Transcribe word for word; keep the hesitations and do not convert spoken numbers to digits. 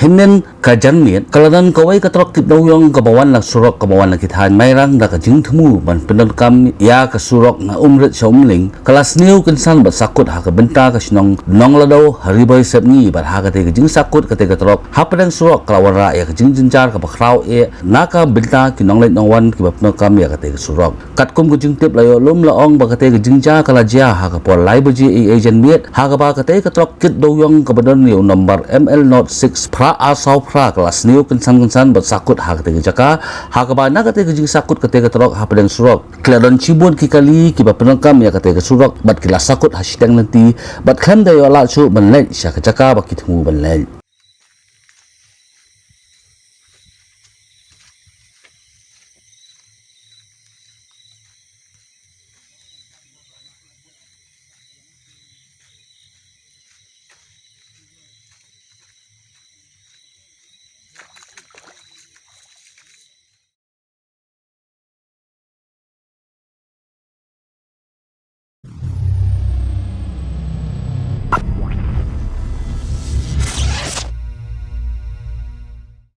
Hynnin ka janmiet ka la don kawei ka trok kit dewiong kaba wan na surok kaba wan na ki thaiñ Mairang da ka jingthmu ban pyndonkam ïa ka surok na Umrit sha Umling, ka la sniew kynsan bad sakut ha ka bynta ka shnong Nongladaw ha Ri Bhoi Sepngi bad ha katei ka jingsakut katei ka trok hapdeng surok ka la wanrah ïa ka jingjynjar kaba khraw eh na ka bynta ki nongleit nongwan kiba pyndonkam ïa katei ka surok. Katkum ka jingtip la ïoh lum la ong ba katei ka jingjia ka la jia ha ka por lai baje eiei janmiet ha kaba katei ka trok kit dewiong kaba don ïa u nombar M L not six phra ar saw phra ka la sniew kynsan kynsan bad sakut ha katei ka jaka ha kaba na katei ka jingsakut katei ka trok hapdeng surok ki la don shibun ki kali kiba pyndonkam ïa katei ka surok bad ki la sakut ha shiteng lynti bad khlem da ïoh lad shuh ban leit sha ka jaka ba ki thmu ban leit.